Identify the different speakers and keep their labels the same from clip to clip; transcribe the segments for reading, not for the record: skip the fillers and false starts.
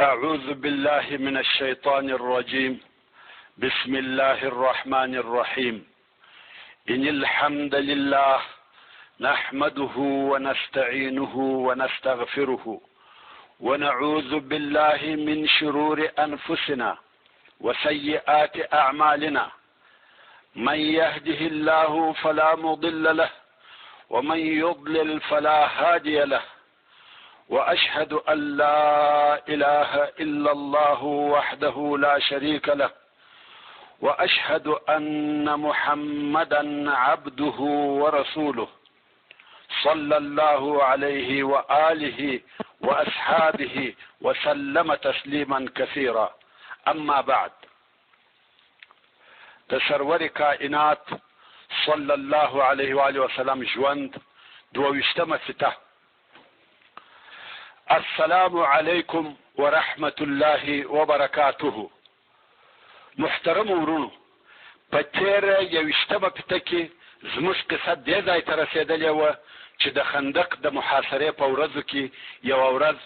Speaker 1: أعوذ بالله من الشيطان الرجيم. بسم الله الرحمن الرحيم. إن الحمد لله نحمده ونستعينه ونستغفره ونعوذ بالله من شرور أنفسنا وسيئات أعمالنا. من يهده الله فلا مضل له ومن يضلل فلا هادي له. وأشهد أن لا إله إلا الله وحده لا شريك له، وأشهد أن محمدا عبده ورسوله صلى الله عليه وآله وأصحابه وسلم تسليما كثيرا. أما بعد، د سرور کائنات صلی الله علیه و آله وسلم ژوند 22مه فته. السلام علیکم ورحمة الله وبرکاته. محترم ورونو، په تېره 21مه فته کې زموږ قصه دې ځای ته رسېدلې وه چې د خندق د محاصرې په ورځو کې یوه ورځ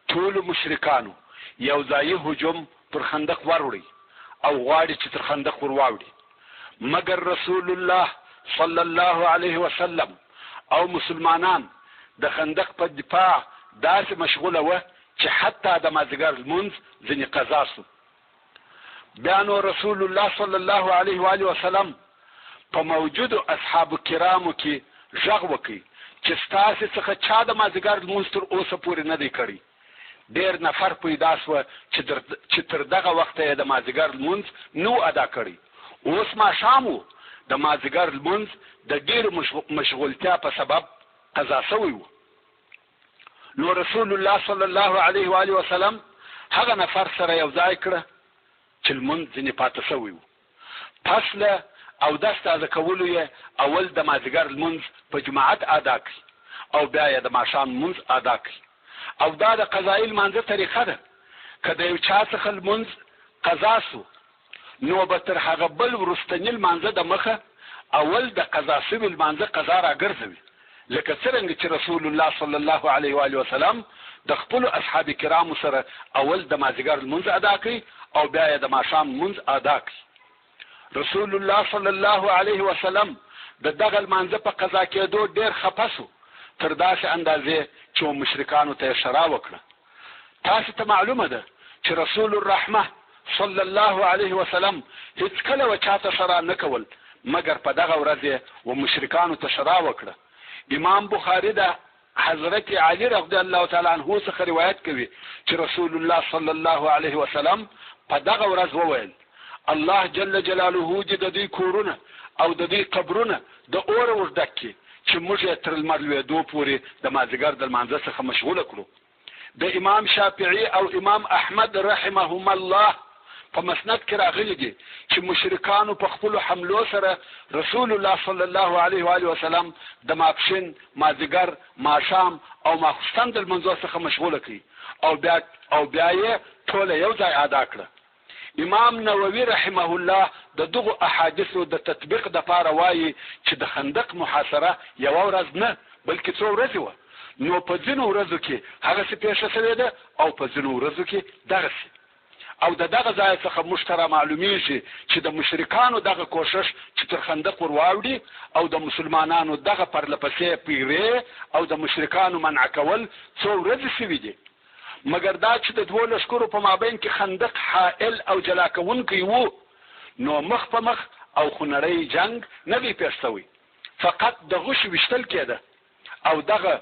Speaker 1: ټولو مشرکانو یو ځایي هجوم پر خندق وروړی او غواړي چې تر خندق ور واوړي، مګر رسول الله صلی الله علیه وسلم او مسلمانان د خندق په دفاع داسې مشغوله وه چې حتی د مازدیګر لمونځ ځینې قضا شو. بیا نو رسول الله صلی الله علیه و آله وسلم په موجودو اصحاب کرامو کې غږ وکړ چې ستاسې څخه چا د مازدیګر لمونځ تر اوسه پورې نه دی کړی. ډېر نفر پیدا شوه چې تر دغه وخته یې د مازدیګر لمونځ نه و ادا کړی. اوس ماښام و، د مازدیګر لمونځ د ډېرې مشغولتیا په سبب قضا شوی و. نو رسول الله صلی الله علیه و آله وسلم هغه نفر سره یو ځای کړه چې لمونځ ځینې پاتې شوی و. پس له اودس تازه کولو یې اول د مازدیګر لمونځ په جماعت ادا کړ او بیا یې د ماښام لمونځ ادا کړ. او دا د قضایي لمانځه طریقه ده. که د یو چا څخه لمونځ قضا شو نو به تر هغه بل وروستني لمانځه د مخه اول د قضا شوي لمانځه قضا راګرځوي، لکه څرنګه چې رسول الله صلی الله علیه و آله وسلم د خپلو اصحاب کرامو سره اول د مازدیګر لمونځ ادا کړ او بیا یې د ماښام لمونځ ادا کړ. رسول الله صلی الله علیه وسلم د دغه لمانځه په قضا کېدو ډېر خپه شو، تر داسې اندازې چې و مشرکانو ته یې ښرا وکړه. تاسې ته معلومه ده چې رسول الرحمه صلی الله علیه وسلم هیڅکله و چاته ښرا نه کول، مګر په دغه ورځ یې و مشرکانو ته ښرا وکړه. امام بخاري د حضرت علي رضی الله تعالی عنه څخه روایت کوي چې رسول الله صلی الله علیه وسلم په دغه ورځ وویل: الله جل جلاله دې د دوی کورونه او د دوی قبرونه د اوره ور ډک کړي چې موږ یې تر لمر لوېدو پورې د مازدیګر د لمانځه څخه مشغوله کړو. د امام شافعي او امام احمد رحمهما الله په مسند کې راغلي دي چې مشرکانو په خپلو حملو سره رسول الله صلی الله علیه و آله وسلم د ماپښین، مازدیګر، ماښام او ماخوستن د لمونځو څخه مشغوله کړ او بیا یې ټوله یو ځای ادا کړه. امام نووي رحمه الله د دغو احادیثو د تطبیق دپاره وايي چې د خندق محاصره یوه ورځ نه بلکې څو ورځې وه، نو په ځینو ورځو کې هغسې پېښه شوې ده او په ځینو ورځو کې دغسې. او د دغه ځایه څخه موږ ته رامعلومیږي چې د مشرکانو دغه کوښښ چې تر خندق ور واوړي او د مسلمانانو دغه پرله پسې پیرې او د مشرکانو منع کول څو ورځې شوي دي، مګر دا چې د دوو لښکرو په مابین کې خندق حائل او جلا کوونکی وو، نو مخ په مخ او خونړی جنګ نه دی پېښ شوی، فقط د غشو ویشتل کېده او دغه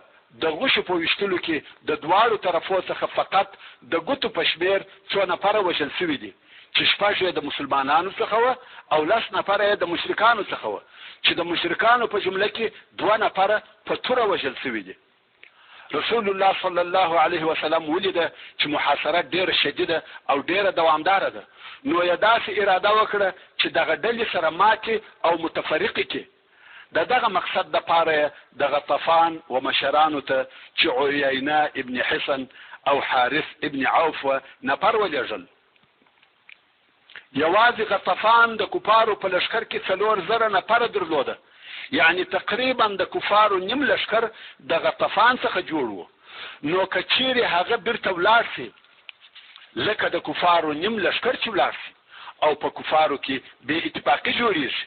Speaker 1: د غشو په ویشتلو کې د دواړو طرفو څخه فقط د ګوتو په شمېر څو نفره وژل شوي دي چې شپږ یې د مسلمانانو څخه وه او لس نفره یې د مشرکانو څخه وه چې د مشرکانو په جمله کې دوه نفره په توره وژل شوي دي. رسول الله صلی الله علیه وسلم ولیده چې محاصره ډېره شدیده او ډېره دوامداره ده، نو یې داسې اراده وکړه چې دغه ډلې سره ماتې او متفرقې کړي. د دغه مقصد دپاره یې د غطفان و مشرانو ته چې عیینه ابن حصن او حارث ابن عوف وه نفر ولېږل. یوازې غطفان د کفارو په لښکر کې 4000 نفره درلوده، یعنې تقریبا د کفارو نیم لښکر د غطفان څخه جوړ وو، نو که چیرې هغه بیرته ولاړ شي لکه د کفارو نیم لښکر چې ولاړ شي او په کفارو کې بې اتفاقي جوړیږي.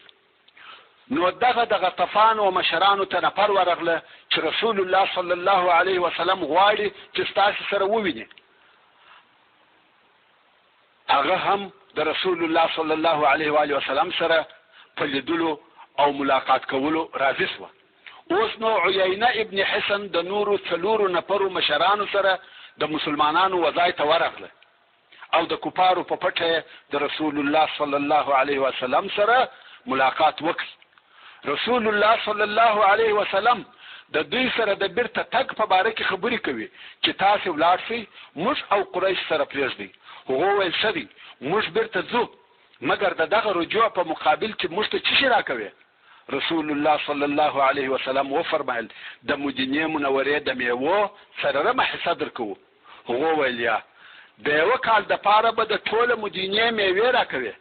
Speaker 1: نو دغه د غطفان و مشرانو ته نفر ورغله چې رسول الله صلی الله علیه وسلم غواړي چې ستاسو سره وویني. هغه هم د رسول الله صلی الله علیه و آله وسلم سره په لیدلو او ملاقات کولو راضي شوه. اوس نو عیینه ابن حصن د نورو څلورو نفرو مشرانو سره د مسلمانانو وځای ته ورغله او د کفارو په پټه یې د رسول الله صلی الله علیه وسلم سره ملاقات وکړ. رسول الله صلی الله علیه وسلم د دوی سره د بیرته تګ په باره کې خبرې کوي چې تاسې ولاړ شئ موږ او قریش سره پریږدئ. هغو ویل ښه دی موږ بیرته ځو مګر د دغه رجوع په مقابل کې موږ ته څه شي راکوې؟ رسول الله صلی الله علیه وسلم وفرمایل، د مدینې منورې د میوو څلورمه حصه درکوو. هغو ویل یا د یوه کال دپاره به د ټوله مدینې میوې راکوې؟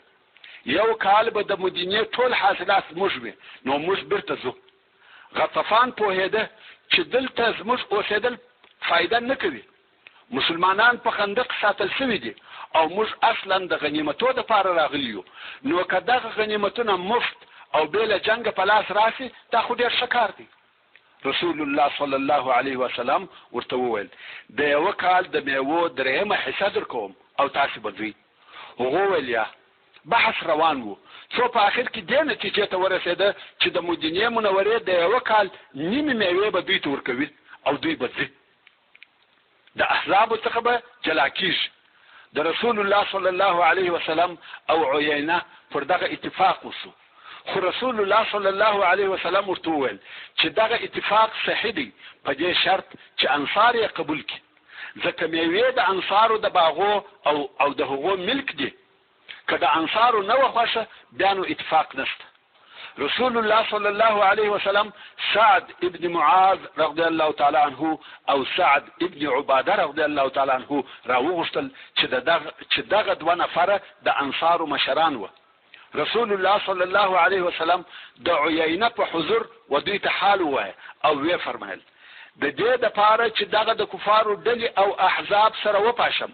Speaker 1: یو کال به د مدینې ټول حاصلات زموږ وي نو موږ بیرته ځو. غطفان پوهېده چې دلته زموږ اوسېدل فایده نه کوي، مسلمانان په خندق ساتل شوي دي او موږ اصلا د غنیمتو دپاره راغلي یو، نو که دغه غنیمتونه مفت او بې له جنګه په لاس راشي دا خو ډېر ښه کار دی. رسول الله صلی الله علیه وسلم ورته وویل، د یوه کال د مېوو درېیمه حصه درکوم او تاسې به ځئ. هغو ویل، یا. بحث روان وو، څو په اخر کې دې نتیجې ته ورسېده چې د مدینې منورې د یوه کال نیمې مېوې به دوی ته ورکوي او دوی به ځي. د احزابو څخه به جلا کیږي. د رسول الله صلی الله علیه وسلم او عیینه پر دغه اتفاق وشو، خو رسول الله صلی الله علیه وسلم ورته وویل چې دغه اتفاق صحیح دی په دې شرط چې انصار یې قبول کړي، ځکه میوې د انصارو د باغو او او د هغو ملک دي، که د انصارو نه وه خوښه بیا نو اتفاق نشته. رسول الله صلی الله علیه وسلم سعد ابن معاذ رضی الله تعالی عنه او سعد ابن عباده رضی الله تعالی عنه راوغوښتل چې دغه چې دغه دوه نفره د انصارو مشران وه. رسول الله صلی الله علیه وسلم د عیینه په حضور و دوی ته حال ووایه او ویې فرمایل، د دې دپاره چې دغه د کفارو ډلې او احزاب سره وپاشم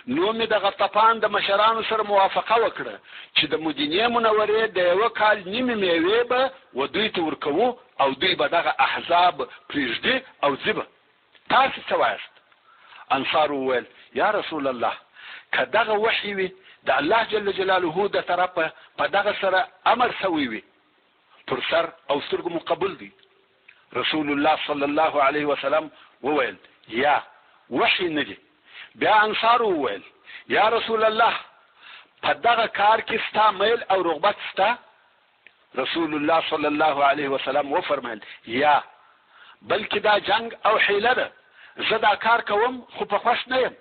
Speaker 1: نو مې د غطفان د مشرانو سره موافقه وکړه چې د مدینې منورې د یوه کال نیمې میوې به و دوی ته ورکوو او دوی به دغه احزاب پرېږدي او ځي به. تاسې څه وایاست؟ انصارو وویل، یا رسول الله! که دغه وحي وي، د الله جل جلاله د طرفه په دغه سره امر شوی وي، پر سر او سترګو مو قبول دی. رسول الله صلی الله علیه وسلم وویل، یا، وحی نه دي. بیا انصارو وویل، یا رسول الله! په دغه کار کې ستا میل او رغبت شته؟ رسول الله صلی الله علیه وسلم وفرمایل، یا، بلکې دا جنګ او حیله ده، زه دا کار کوم خو په خوښ نه یم.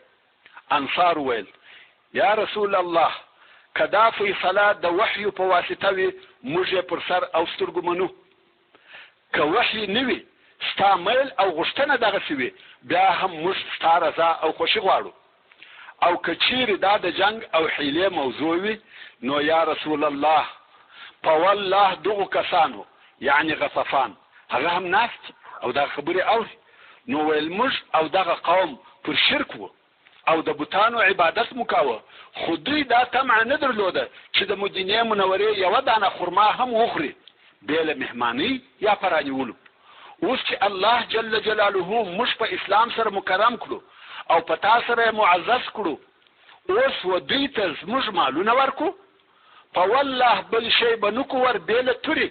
Speaker 1: انصارو ویل، یا رسول الله! که دا فیصله د وحیو په واسطه وي، موږ یې پر سر او سترګو منو. که وحی نه وي، ستا میل او غوښتنه دغسې وي، بیا هم موږ ستا رضا او خوښي غواړو. او که چیرې دا د جنګ او حیلې موضوع وي، نو یا رسول الله! په والله دغو کسانو، یعنې غطفان، هغه هم ناست دي او دغه خبرې اوري، نو ویل موږ او دغه قوم پر شرک وو او د بتانو عبادت مو کاوه، خو دوی دا طمعه نه درلوده چې د مدینې منورې یوه دانه خرما هم وخوري بې له مهمانۍ یا په رانیولو. اوس چې الله جل جلاله موږ په اسلام سره مکرم کړو او په تا سره یې معزز کړو، اوس و دوی ته زموږ مالونه ورکړو؟ په والله بل شی به نه کو ور بې له تورې.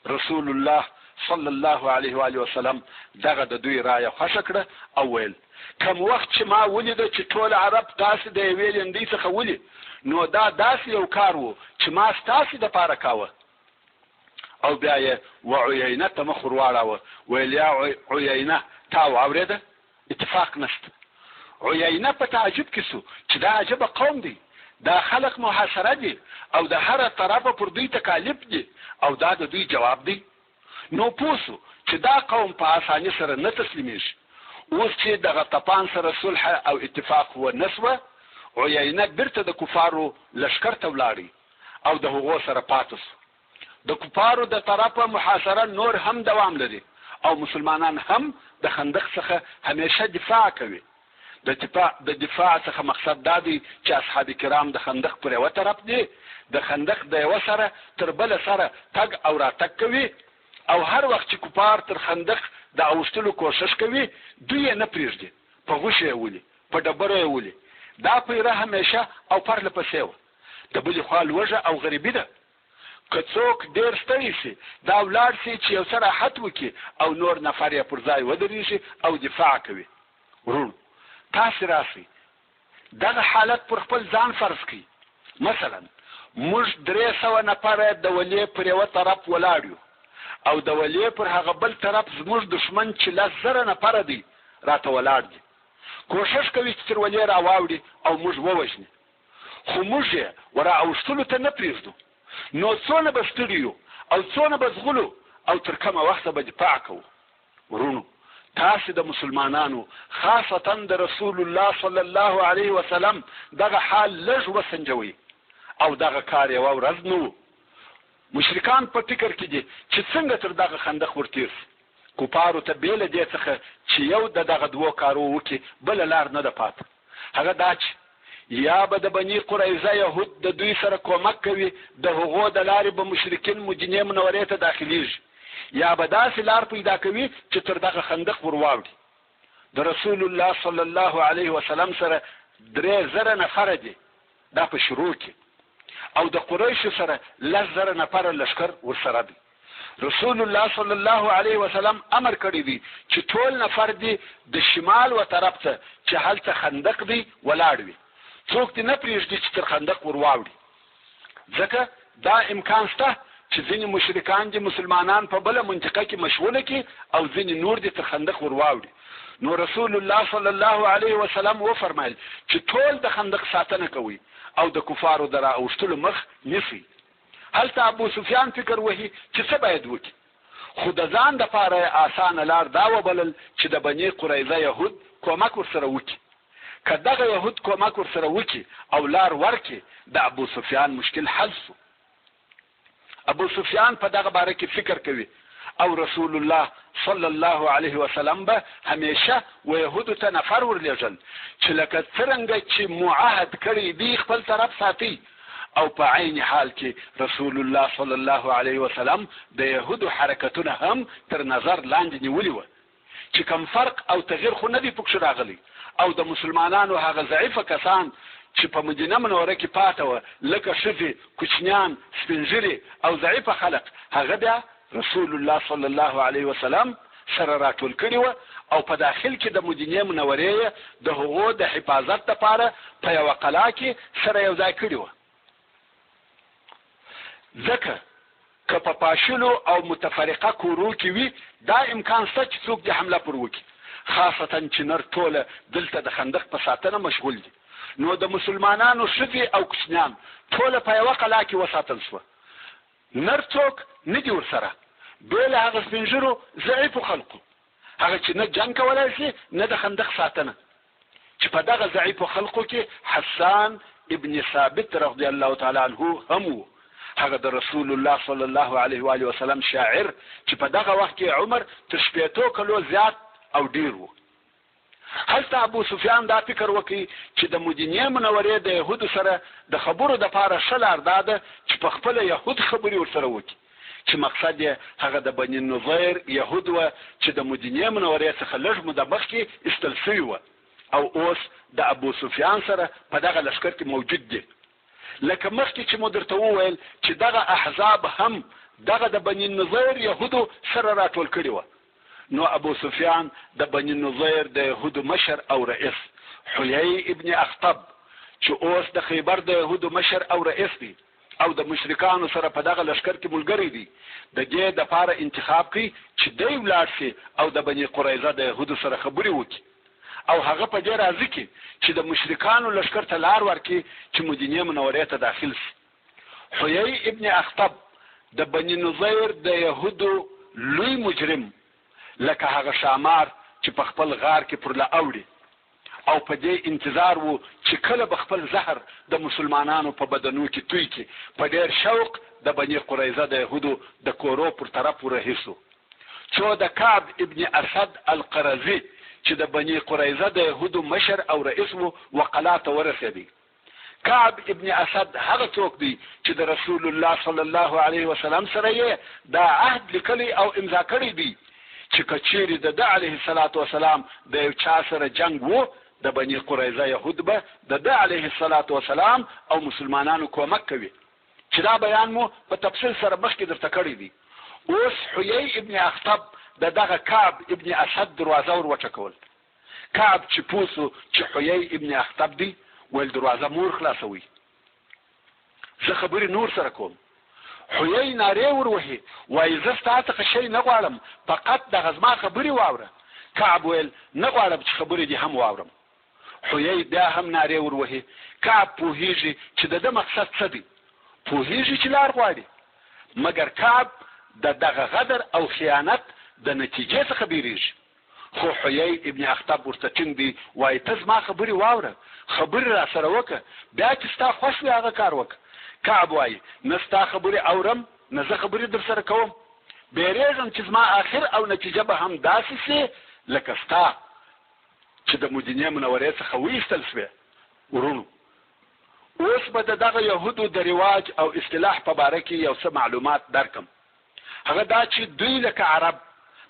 Speaker 1: رسول الله صلی الله علیه و آله وسلم دغه د دوی رایه خوښه کړه او ویل، کوم وخت چې ما ولیده چې ټول عرب تاسې د یوې لیندۍ څخه ولي، نو دا داسې یو کار وو چې ما ستاسې دپاره کاوه. او بیا یې و عیینه ته مخ ورواړاوه، ویل، یا عیینه تا واورېده؟ اتفاق نشته. عیینه په تعجب کې شو چې دا عجبه قوم دی، دا خلق محاصره دي او د هره طرفه پر دوی تکالیف دي او دا د دوی جواب دی؟ نو پوه شو چې دا قوم په اساني سره نه تسلیمیږي. اوس چې د غطفان سره صلح او اتفاق و نه شوه، عیینه بیرته د کفارو لښکر ته ولاړی او د هغو سره پاته شو. د کفارو د طرفه محاصره نور هم دوام لري او مسلمانان هم د خندق څخه همیشه دفاع کوي. د دفاع د دفاع څخه مقصد دا دی چې اصحاب کرام د خندق پر یوه طرف دي، د خندق د یوه سره تر بله سره تګ او راتګ کوي او هر وخت چې کفار تر خندق د اوښتلو کوښښ کوي، دوی یې نه پرېږدي، په غوښو یې ولي، په ډبرو یې ولي. دا پیره همېشه او پرله پسې وه. د بلې خوا لوږه او غریبي ده. که څوک ډېر ستړی شي، دا ولاړ شي چې یو څه راحت وکړي او نور نفر یې پر ځای ودرېږي او دفاع کوي. وروڼو! تاسې راشئ دغه حالت پر خپل ځان فرض کړئ. مثلاً موږ 300 نفره د ولې پر یوه طرف ولاړ یو او د ولې پر هغه بل طرف زموږ دښمن چې 10,000 نفره دی راته ولاړ دي. کوښښ کوي چې تر ولې راواوړي او موږ ووژني. خو موږ یې ورا اوښتلو ته نه پرېږدو. نو څونه به ستړي یو او څونه به ځغلو او تر کومه وخته به دفاع کوو؟ وروڼو! تاسې د مسلمانانو خاصتاً د رسول الله صلی الله علیه وسلم دغه حال لږ وسنجوئ او دغه کار یوه ورځ نه وو. مشرکان په فکر کې دي چې څنګه تر دغه خندق ورتېر شي. کفارو ته بې له دې څخه چې یو د دغه دوو کارو وکړي بله لار نه ده پاته. هغه دا چې یا به د بني قریظه یهود د دوی سره کومک کوي، د هغو د لارې به مشرکین مدینې منورې ته داخلیږي، یا به داسې لار پیدا کوي چې تر دغه خندق ور واوړي. د رسول الله صلی الله علیه وسلم سره 3000 نفره دي، دا په شروع کې، او د قریشو سره 10,000 نفره لښکر ورسره دی. رسول الله صلی الله علیه وسلم امر کړی دی چې ټول نفر دې د شمال و طرف ته چې هلته خندق دی ولاړ وي، څوک دې نه پرېږدي چې تر خندق ور واوړي، ځکه دا امکان شته چې ځینې مشرکان دې مسلمانان په بله منطقه کې مشغوله کړي او ځینې نور دې تر خندق ور واوړي. نو رسول الله صلی الله علیه وسلم وفرمایل چې ټول د خندق ساتنه کوئ او د کفارو د را اوښتلو مخ نیسئ. هلته ابو سفیان فکر وهي چې څه باید وکړي، خو د ځان دپاره یې اسانه لار دا وبلل چې د بني قریظه یهود کومک ورسره وکړي. که دغه یهود کومک ورسره وکړي او لار ورکړي، د ابو سفیان مشکل حل شو. ابو سفیان په دغه باره کې فکر کوي او رسول الله صلی الله علیه وسلم به همیشه و یهودو ته نفر ورلېږل چې لکه څرنګه چې مو عهد کړی دی خپل طرف ساتئ او په عین حال کې رسول الله صلی الله علیه وسلم د یهودو حرکتونه هم تر نظر لاندې نیولي وه چې کوم فرق او تغیر خو نه دی پکښې راغلی او د مسلمانانو هغه ضعیفه کسان چې په مدینه منوره کې پاته وه لکه ښځې، کوچنیان، سپین ږیري او ضعیفه خلق هغه بیا رسول الله صلی الله علیه وسلم سره راټول کړي وه او په داخل کې د مدینې منورې یې د هغو د حفاظت لپاره په یوه قلا کې سره یو ځای کړي وه. ځکه که په پاشلو او متفرقه کورو کې وي دا امکان شته چې څوک دې حمله پر وکړي، خاصتاً چې نر ټوله دلته د خندق په ساتنه مشغول دي. نو د مسلمانانو ښځې او کوچنیان ټوله په یوه قلا کې وساتل شوه. نر څوک نه دي ورسره، بې له هغه سپین ږیرو ضعیفو خلقو، هغه چې نه جنګ کولای شي نه د خندق ساتنه، چې په دغه ضعیفو خلقو کې حسان ابن ثابت رضی الله تعالی عنه هم وو، هغه د رسول الله صلی الله علیه و آله وسلم شاعر چې په دغه وخت کې عمر تر 60 کلو زیات او ډیر وو. هلته ابو سفیان دا فکر وکړ چې د مدینې منورې د یهودو سره د خبرو دپاره ښه لار دا ده چې په خپله یهود خبرې ورسره وکړي، چې مقصد یې هغه د بني نضیر یهود وه چې د مدینې منورې څخه لږ موده مخکې ایستل شوي وه او اوس د ابو سفیان سره په دغه لښکر کې موجود دي. لکه مخکې چې مو درته وویل چې دغه احزاب هم دغه د بني نضیر یهودو سره راټول کړي وه. نو ابو سفیان د بني نضیر د یهودو مشر او رئیس حیی ابن اخطب چې اوس د خیبر د یهودو مشر او رئیس دی او د مشرکانو سره په دغه لښکر کې ملګری دی، د دې دپاره انتخاب کړ چې دی ولاړ شي او د بني قریظه د یهودو سره خبرې وکړي او هغه په دې راضي کړي چې د مشرکانو لښکر ته لار ورکړي چې مدینې منورې ته داخل شي. حیی ابن اخطب د بني نضیر د یهودو لوی مجرم لکه هغه ښامار چې په خپل غار کې پر له اوړي او په دې انتظار وو چې کله به خپل زهر د مسلمانانو په بدنو کې توی کړي، په ډېر شوق د بني قریظه د یهودو د کورو پر طرف ورهي شو، څو د کعب ابن اسد القرظي چې د بني قریظه د یهودو مشر او رئیس وو، وقلا ته ورسېدی. کعب ابن اسد هغه څوک دی چې د رسول الله صلی الله علیه وسلم سره یې دا عهد لیکلی او امضا کړی دی چې که چیرې د ده علیه الصلاة والسلام د یو چا سره جنګ وو، د بني قریظه یهود به د ده علیه الصلاة والسلام او مسلمانانو کومک کوي. چې دا بیان مو په تفصیل سره مخکې درته کړی دی. اوس حیی ابن اخطب د دغه کعب ابن اسد دروازه ور وټکول. کعب چې پوه شو چې حیی ابن اخطب دی، ویل دروازه مور خلاصوئ، زه خبرې نور سره کوم. حیی نارې ور وهي، وایي زه ستا څخه شی نه غواړم، فقط دغه زما خبرې واوره. کعب ویل نه غواړم چې خبرې دې هم واورم. حیی بیا هم نارې ور وهي، کعب پوهیږي چې د ده مقصد څه دی، پوهیږي چې لار غواړي، مګر کعب د دغه غدر او خیانت د نتیجې څخه بیریږي. خو حیی ابن اخطب ورته ټینګ دی، وایي ته زما خبرې واوره، خبرې راسره وکړه، بیا چې ستا خوښ وي هغه کار وکړه. کعب وایي نه ستا خبرې اورم نه زه خبرې درسره کوم، بیریږم چې زما اخر او نتیجه به هم داسې شي لکه ستا. چې د مدینې منورې څخه وایستل شوې. وروڼو! اوس به د دغه یهودو د رواج او اصطلاح په باره کې یو څه معلومات درکړم. هغه دا چې دوی لکه عرب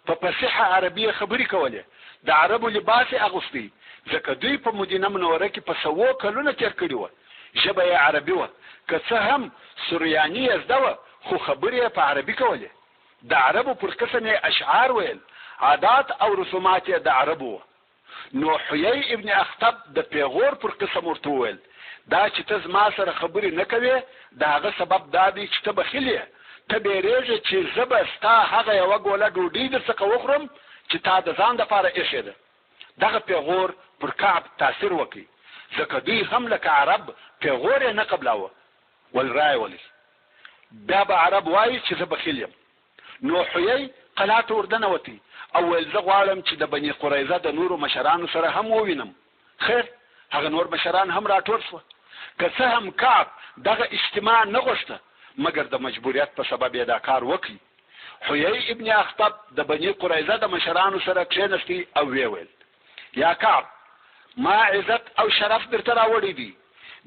Speaker 1: په فصیحه عربي یې خبرې کولې، د عربو لباس یې اغوستی، ځکه دوی په مدینه منوره کې په سوو کلونه تېر کړي وه، ژبه یې عربي وه، که څه هم سریاني یې زده وه، خو خبرې یې په عربي کولې. د عربو پر قسم یې اشعار ویل، عادات او رسومات یې د عربو وه. نو حیی ابن اخطب د پیغور پر قسم ورته وویل، دا چې ته زما سره خبرې نه کوې، د هغه سبب دا دی چې ته بخیل یې، ته بېرېږې چې زه به ستا هغه یوه ګوله ډوډۍ درڅخه وخورم چې تا د ځان لپاره ایښې ده. دغه پیغور پر کعب تاثیر وکړ، ځکه دوی هم لکه عرب پیغور یې نه قبلاوه، ول رایې ولئ. بیا به عرب وایي چې زه بخیل یم. نو حیی قلا ته وردنوتی او ویل زه غواړم چې د بني قریظه د نورو مشرانو سره هم ووینم. خیر هغه نور مشران هم راټول شوه. که څه هم کعب دغه اجتماع نه غوښته مګر د مجبوریت په سبب یې دا کار وکړي. حیی ابن اخطب د بني قریظه د مشرانو سره کښینستی او ویې ویل. یا کعب! ما عزت او شرف درته راوړی دی،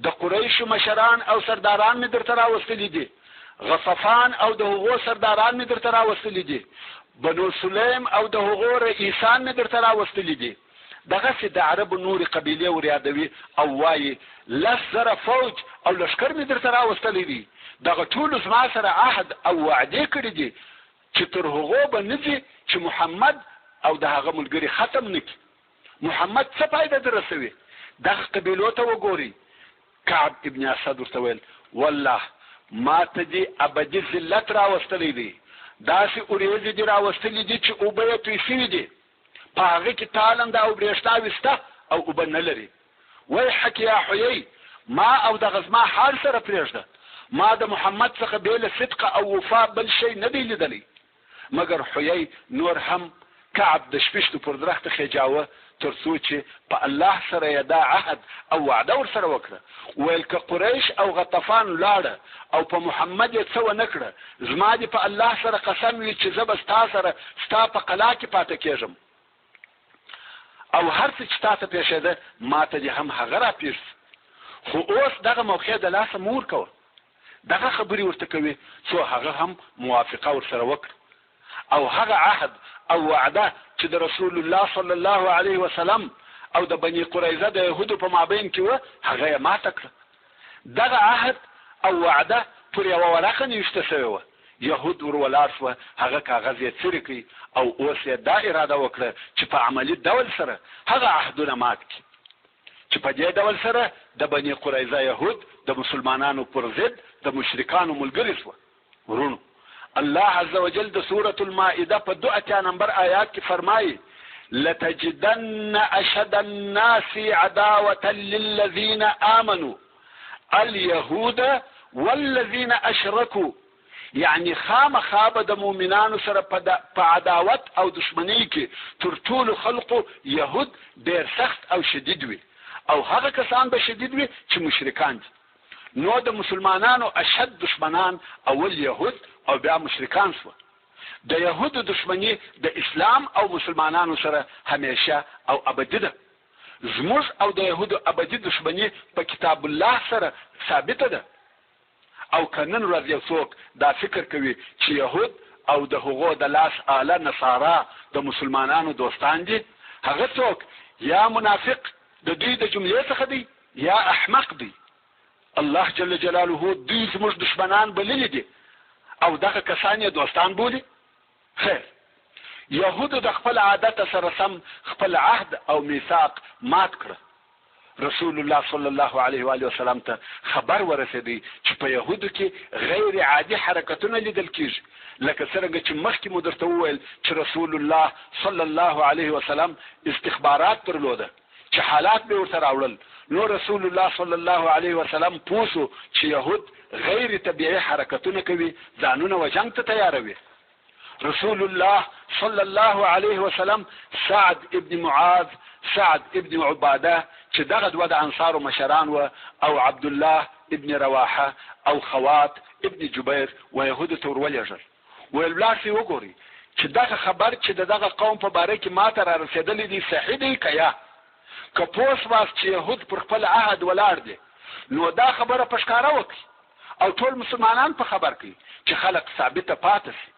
Speaker 1: د قریشو مشران او سرداران مې درته راوستلي دي، غطفان او د هغو سرداران مې درته راوستلي دي، بنو سلیم او د هغو رئیسان مې درته راوستلي دي. دغسې د عربو نورې قبیلې وریادوي او وايي، 10,000 فوج او لښکر مې درته راوستلی دی، دغه ټولو زما سره عهد او وعدې کړي دي چې تر هغو به نه ځي چې محمد او د هغه ملګري ختم نه کړي. محمد څه فایده در رسوي؟ دغه قبیلو ته وګورئ. کعب ابن اسد ورته ویل، والله ما ته دې ابدي ذلت راوستلی دی، داسې اوریځې دې راوستلې دي چې اوبه یې توی شوي دي، په هغه کې تالنده او برېښنا وسته او اوبه نه لري. ویحک یا حیی، ما او دغه زما حال سره پرېږده، ما د محمد څخه بې له صدق او وفا بل شی نه دی لیدلی. مګر حیی نور هم کعب د شپشتو پر درخته خېجاوه تر څو چې په الله سره یې دا عهد او وعده ورسره وکړه، ویل که قریش او غطفان ولاړه او په محمد یې څه ونه کړه، زما دې په الله سره قسم وي چې زه به ستا سره ستا په قلا کې پاتې کېږم او هر څه چې تاته پېښېده ماته دې هم هغه راپېښ شي، خو اوس دغه موقع د لاسه مه ورکوه. دغه خبرې ورته کوي څو هغه هم موافقه ورسره وکړي او هغه عهد او وعده چې د رسول الله صلی الله علیه وسلم او د بني قریظه د یهودو په مابین کې وه هغه یې ماته کړه. دغه عهد او وعده پر یوه ورقه نوشته شوې وه. یهود ور ولاړ شوه، هغه کاغذ یې څیرې کړ او اوس یې دا اراده وکړه چې په عملي ډول سره هغه عهدونه مات کړي. چې په دې ډول سره د بني قریظه یهود د مسلمانانو پر ضد د مشرکانو ملګري شوه. وروڼو! الله عزوجل د سورة المائده په 82 نمبر آیات کې فرمایي، لتجدن اشد الناس عداوة للذین آمنوا اليهود والذین اشرکوا یعنی خامخا به د مؤمنانو سره په عداوت او دښمنۍ کې تر ټولو خلقو یهود ډېر سخت او شدید وي او هغه کسان به شدید وي چې مشرکان دي. نو د مسلمانانو اشد دښمنان اول یهود او بیا مشرکان شوه. د یهودو دښمني د اسلام او مسلمانانو سره همیشه او ابدي ده. زموږ او د یهودو ابدي دښمني په کتاب الله سره ثابته ده. او که نن ورځ یو څوک دا فکر کوي چې یهود او د هغو د لاس آله نصارا د مسلمانانو دوستان دي، هغه څوک یا منافق د دوی د جملې څخه دی یا احمق دی. الله جل جلاله دوی زموږ دښمنان بللي دي او دغه کسان یې دوستان بولي؟ خیر، یهودو د خپل عادت سره سم خپل عهد او میثاق مات کړ. رسول الله صلی الله علیه و آله وسلم ته خبر ورسېدی چې په یهودو کې غیر عادي حرکتونه لیدل کیږي، لکه څرنګه چې مخکې مو درته وویل چې رسول الله صلی الله علیه وسلم استخبارات درلوده چې حالات به ورته راوړل، نو رسول الله صلی الله علیه وسلم پوه شو چې یهود غیر طبیعي حرکتونه کوي، ځانونه و جنګ ته تیاروي. رسول الله صلی الله علیه وسلم سعد ابن معاذ، سعد ابن عباده چې دغه دوه د انصارو مشران وه او عبدالله ابن رواحه او خوات ابن جبیر و یهودو ته ورولېږل، ویل ولاړ شئ وګورئ چې دغه خبر چې د دغه قوم په باره کې ماته رارسېدلی دی صحیح دی که یا؟ که پوه شواست چې یهود پر خپل عهد ولاړ دي نو دا خبره په ښکاره وکړئ او ټول مسلمانان په خبر کړئ چې خلق ثابته پاته شي،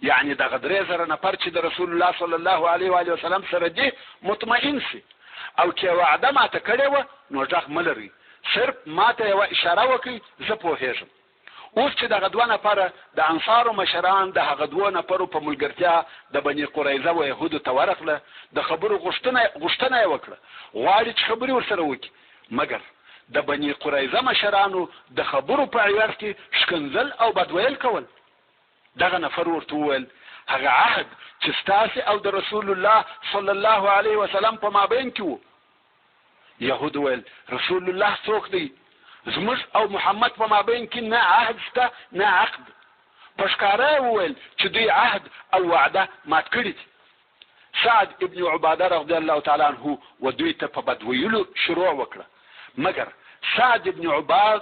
Speaker 1: یعنې دغه 3000 نفر چې د رسول الله صلی الله علیه و آله وسلم سره دي مطمئن شي، او که یې وعده ماته کړې وه نو غږ مه لرئ، صرف ماته یوه اشاره وکړئ زه پوهېږم. اوس چې دغه دوه نفره د انصارو مشران د هغه دوو نفرو په ملګرتیا د بني قریظه و یهودو ته ورغله، د خبرو غوښتنه غوښتنه یې وکړه، غواړي چې خبرې ورسره وکړي، مګر د بني قریظه مشرانو د خبرو په عوض کې ښکنځل او بد ویل کول. دغه نفر ورته وویل، هغه عهد چې ستاسې او د رسول الله صلی الله علیه وسلم په مابین کې وو، یهود ویل، رسول الله څوک دی؟ زموږ او محمد په مابین کې نه عهد شته نه عقد. په ښکاره یې وویل چې دوی عهد او وعده مات کړي دي. سعد ابن عباده رضی الله تعالی عنه و دوی ته په بد ویلو شروع وکړه، مګر سعد ابن عباد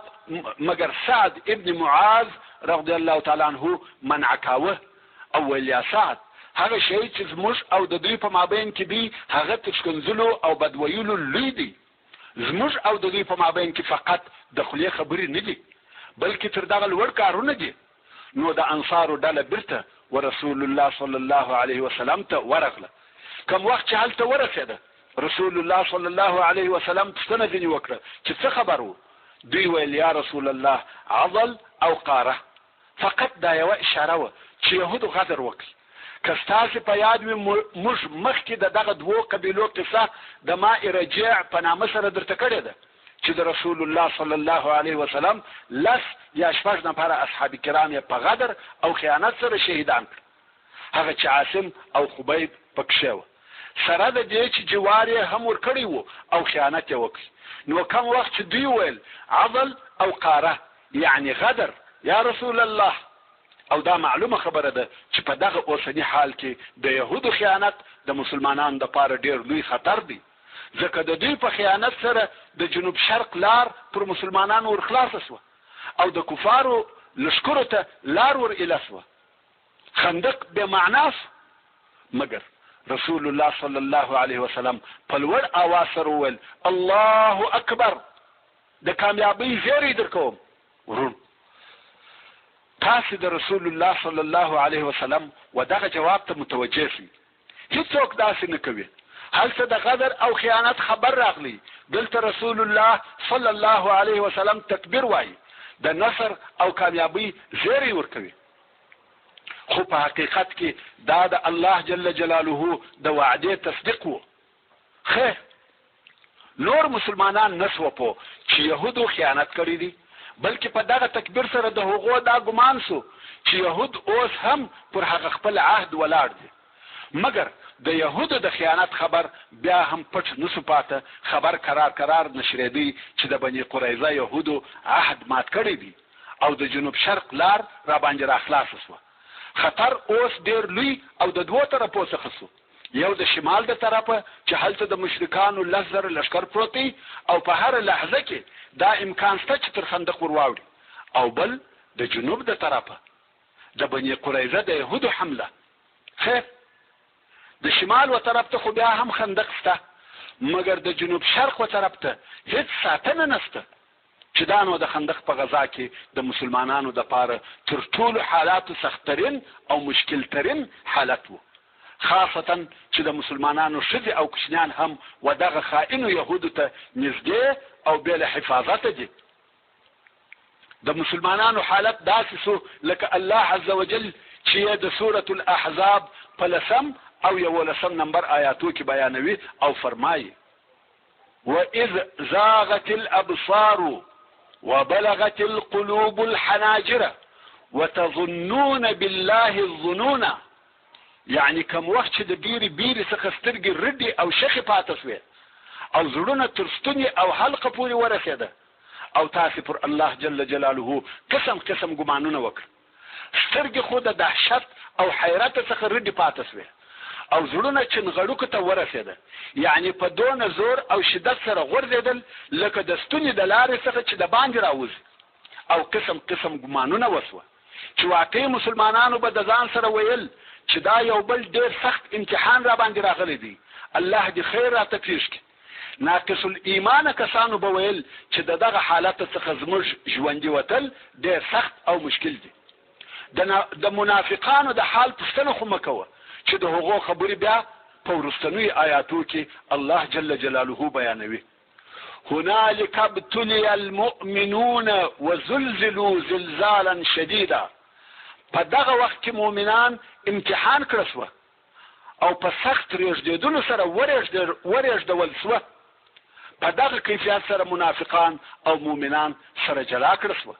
Speaker 1: مګر سعد ابن معاذ رضی الله تعالی عنه منع کاوه او ویل یا سعد هغه شی چې زموږ او د دوی په مابین کې دی هغه تر ښکنځلو او بد ویلو لوی دی، زموږ او د دوی په مابین کې فقط د خولې خبرې نه دي بلکې تر دغه لوړ کارونه دي. نو د انصارو ډله بیرته ورسول الله صلی الله علیه وسلم ته ورغله، کوم وخت چې هلته ورسېده رسول الله صلی الله علیه وسلم پوښتنه ځینې وکړه چې څه خبر وو؟ دوی ویل یا رسول الله عضل او قاره، فقط دا یوه اشاره وه چې یهودو غدر وکړ. که ستاسې په یاد وي موږ مخکې د دغه دوو قبیلو قصه د ماء رجیع په نامه سره درته کړې ده چې د رسول الله صلی الله علیه وسلم لس یا شپږ نفره اصحاب کرام یې په غدر او خیانت سره شهیدان کړل، هغه چې عاصم او خبیب پکښې وه، سره د دې چې جوار یې هم ورکړی وو او خیانت یې وکړ. نو کوم وخت چې دوی ویل عضل او قاره یعنې غدر یا رسول الله، او دا معلومه خبره ده چې په دغه اوسني حال کې د یهودو خیانت د مسلمانانو دپاره ډېر لوی خطر دی، ځکه د دوی په خیانت سره د جنوب شرق لار پر مسلمانانو ور خلاصه شوه او د کفارو لښکرو ته لار ور ایله شوه، خندق بې معنا شو. مګر رسول الله صلی الله علیه وسلم په لوړ اواز سره وویل، الله اکبر، د کامیابۍ زیری درکوم. وروڼو! تاسې د رسول الله صلی الله علیه وسلم و دغه جواب ته متوجه شئ، هیڅوک داسې نه کوي، هلته د غدر او خیانت خبر راغلی، دلته رسول الله صلی الله علیه وسلم تکبیر وایي، د نصر او کامیابۍ زیری ورکوي، خو په حقیقت کې دا د الله جل جلاله د وعدې تصدیق وو. خیر، نور مسلمانان نه سوه پوه چې یهودو خیانت کړی دی، بلکې په دغه تکبیر سره د هغو دا ګمان سو چې یهود اوس هم پر هغه خپل عهد ولاړ دي. مګر د یهودو د خیانت خبر بیا هم پټ نه سو پاته، خبر کرار کرار نشرېدی چې د بني قریظه یهودو عهد مات کړی دی او د جنوب شرق لار راباندې راخلاصه سوه. خطر اوس ډېر لوی او د دوو طرفو څخه سو. یو د شمال د طرفه چې هلته د مشرکانو 10,000 لښکر پروت دی او په هره لحظه کې دا امکان شته چې تر خندق ور واوړي، او بل د جنوب د طرفه. د بني قریظه د یهودو حمله. خیر، د شمال و طرف ته خو بیا هم خندق شته، مګر د جنوب شرق و طرف ته هیڅ ساتنه نشته، چې دا نو د خندق په غزا کې د مسلمانانو دپاره تر ټولو حالاتو سختترین او مشکلترین حالت وو، خاصتا چې د مسلمانانو ښځې او کوچنیان هم و دغه خائنو یهودو ته نږدې او بې له حفاظته دي. د مسلمانانو حالت داسې سو لکه الله عز وجل چې یې د سورة الاحزاب په لسم او یولسم نمبر آیاتو کې بیانوي او فرمایي: واذ زاغت الابصار وبلغت القلوب الحناجر وتظنون بالله الظنون. یعنی کوم وخت چې د ډېرې بیرې څخه سترګې رډې او شخې پاته شوې او زړونه تر ستوني او حلقه پورې ورسېده او تاسې پر الله جل جلاله قسم قسم ګمانونه وکړه. سترګې خو د دهشت او حیرت څخه رډې پاته شوې او زړونه چنغړوکو ته ورسېده، یعنې په دونه زور او شدت سره غورځېدل لکه د ستوني د لارې څخه چې د باندې راوځي، او قسم قسم ګمانونه وشوه چې واقعي مسلمانانو به د ځان سره ویل چې دا یو بل ډېر سخت امتحان راباندې راغلی دی، الله دې خیر راته پېښ کړي. ناقص الایمانه کسانو به ویل چې د دغه حالت څخه زموږ ژوندي وتل ډېر سخت او مشکل دي. د منافقانو د حال پوښتنه خو مه کوه چې د هغو خبرې بیا په وروستنیو آیاتو کې الله جل جلاله بیانوي. هنالک ابتلی المؤمنون وزلزلوا زلزالا شدیدا. په دغه وخت کې مؤمنان امتحان کړه شوه او په سخت رېږدېدلو سره ورېږدول شوه. په دغه کیفیت سره منافقان او مؤمنان سره جلا کړه شوه.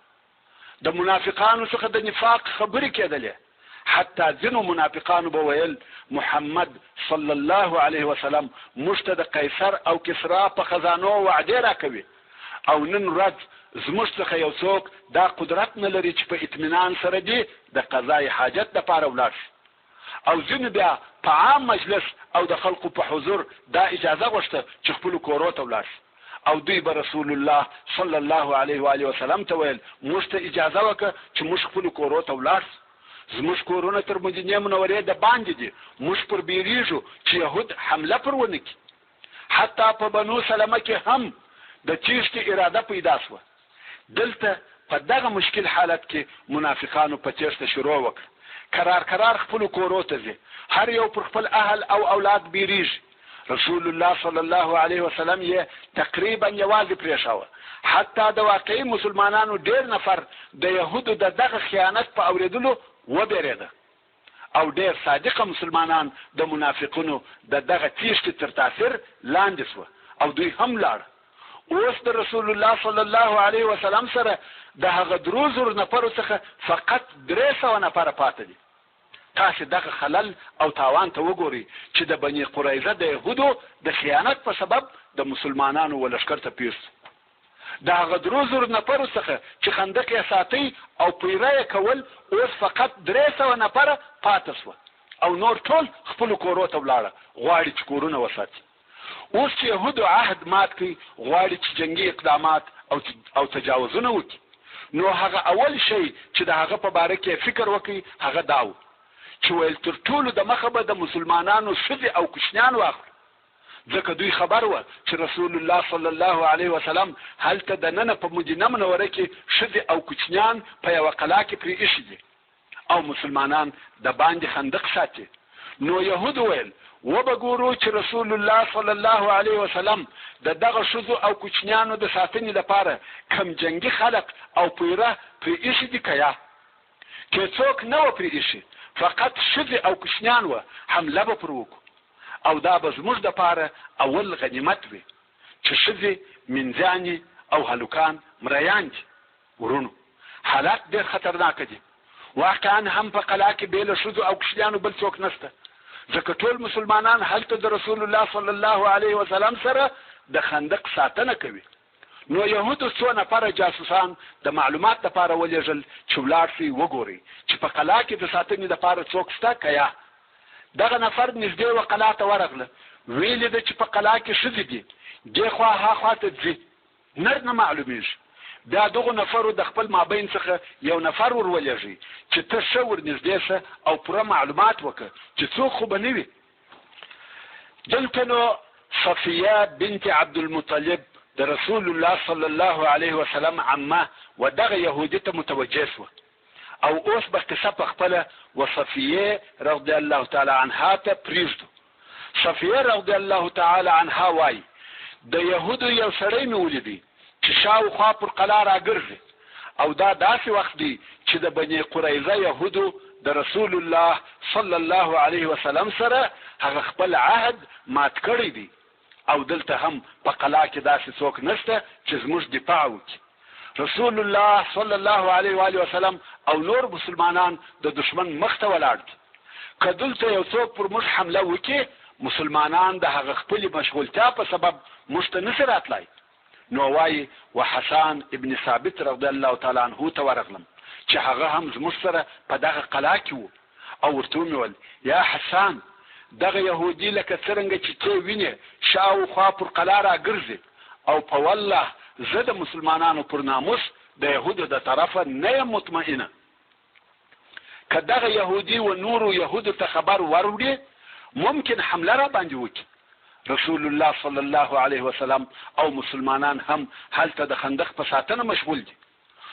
Speaker 1: د منافقانو څخه د نفاق خبرې کېدلې، حتی ځینو منافقانو به ویل، محمد صلی الله علیه وسلم موږ ته د قیصر او کسرا په خزانو وعدې راکوي او نن ورځ زموږ څخه یو څوک دا قدرت نه لري چې په اطمینان سره دې د قضای حاجت لپاره ولاړ شي. او ځینو بیا په عام مجلس او د خلقو په حضور دا اجازه غوښته چې خپلو کورو ته ولاړ شي، او دوی به رسول الله صلی الله علیه و آله وسلم ته ویل، موږ ته اجازه وکړه چې موږ خپلو کورو ته ولاړ شو، زموږ کورونه تر مدینې منورې د باندې دي، موږ پر بیریږو چې یهود حمله پر ونه کړي. حتی په بنو سلمه کې هم د تیښتې اراده پیدا شوه. دلته په دغه مشکل حالت کې منافقانو په تېښته شروع وکړه، کرار کرار خپلو کورو ته ځي، هر یو پر خپل اهل او اولاد بیریږي. رسول الله صلی الله علیه وسلم یې تقریبا یوازې پرېښاوه. حتی د واقعي مسلمانانو ډېر نفر د یهودو د دغه خیانت په اورېدلو وبېرېده او ډېر صادقه مسلمانان د منافقینو د دغه تېښتې تر تاثیر لاندې شوه او دوی هم لاړه. اوس د رسول الله صلی الله علیه وسلم سره د هغه درو زرو نفرو څخه فقط 300 نفره پاته دي. تاسې دغه خلل او تاوان ته وګورئ چې د بني قریظه د یهودو د خیانت په سبب د مسلمانانو و لښکر ته پېښ شو. د هغه درو زرو نفرو څخه چې خندق یې ساتئ او پیره یې کول اوس فقط 300 نفره پاته شوه او نور ټول خپلو کورو ته ولاړه، غواړي چې کورونه وساتي. اوس چې یهودو عهد مات کړ، غواړي چې جنګي اقدامات او تجاوزونه وکړي. نو هغه اول شی چې د هغه په باره کې یې فکر وکړ هغه دا و چې ویل تر ټولو د مخه به د مسلمانانو ښځې او کوچنیان واخلو، ځکه دوی خبر وه چې رسول الله صلی الله علیه وسلم هلته دننه په مدینه منوره کې ښځې او کوچنیان په یوه قلا کې پرې ایښي دي او مسلمانان د باندې خندق ساتي. نو یهودو ویل، وبه ګورو چې رسول الله صلی الله علیه وسلم د دغه ښځو او کوچنیانو د ساتنې لپاره کوم جنګي خلق او پیره پرې ایښي دي که یا؟ که څوک نه وه پرې ایښي، فقط ښځې او کوچنیان وه، حمله به پر وکړو او دا به زموږ لپاره اول غنیمت وي چې ښځې، مینځیانې او هلکان مریان دي. وروڼو! حالات ډېر خطرناک دي. واقعا هم په قلا کې بې له ښځو او کوچنیانو بل څوک نشته، ځکه ټول مسلمانان هلته د رسول الله صلی الله علیه وسلم سره د خندق ساتنه کوي. نو یهودو څو نفره جاسوسان د معلومات لپاره ولېږل چې ولاړ شئ وګورئ چې په قلا کې د ساتنې لپاره څوک شته که یا. دغه نفر نږدې و قلا ته ورغله، ویې لیده چې په قلا کې ښځې دي، دې خوا ها خوا ته ځي. نر نه معلومیږي. بیا دغو نفرو د خپل مابین څخه یو نفر ور ولېږی چې ته ښه ورنږدې شه او پوره معلومات وکړه چې څوک خو به نه وي. دلته نو صفیه بنت عبدالمطلب د رسول الله صلی الله علیه وسلم عمه و دغه یهودي ته متوجه شوه او اوس به قصه په خپله و صفیې رضی الله تعالی عنها ته پریږدو. صفیه رضی الله تعالی عنها وايي، د یهودو یو سړی مې ولیدی چې شاوخوا پر قلا راګرځي او دا داسې وخت دی چې د بني قریظه یهودو د رسول الله صلی الله علیه وسلم سره هغه خپل عهد مات کړی دی او دلته هم په قلا کې داسې څوک نشته چې زموږ دفاع وکړي. رسول الله صلی الله علیه و آله وسلم او نور مسلمانان د دښمن مخ ته ولاړ دي. که دلته یو څوک پر موږ حمله وکړي، مسلمانان د هغه خپلې مشغولتیا په سبب موږ ته نشي راتلای. نو وايي، و حسان ابن ثابت رضی الله تعالی عنه ته ورغلم چې هغه هم زموږ سره په دغه قلا کې وو او ورته ومې ویل، یا حسان! دغه یهودي لکه څرنګه چې تۀ وینې شا و خوا پر قلا راګرځي او په والله زه د مسلمانانو پر ناموس د یهودو د طرفه نه یم مطمئنه. که دغه یهودي و نورو یهودو ته خبر وروړي ممکن حمله راباندې وکړي. رسول الله صلی الله علیه وسلم او مسلمانان هم هلته د خندق په ساتنه مشغول دي.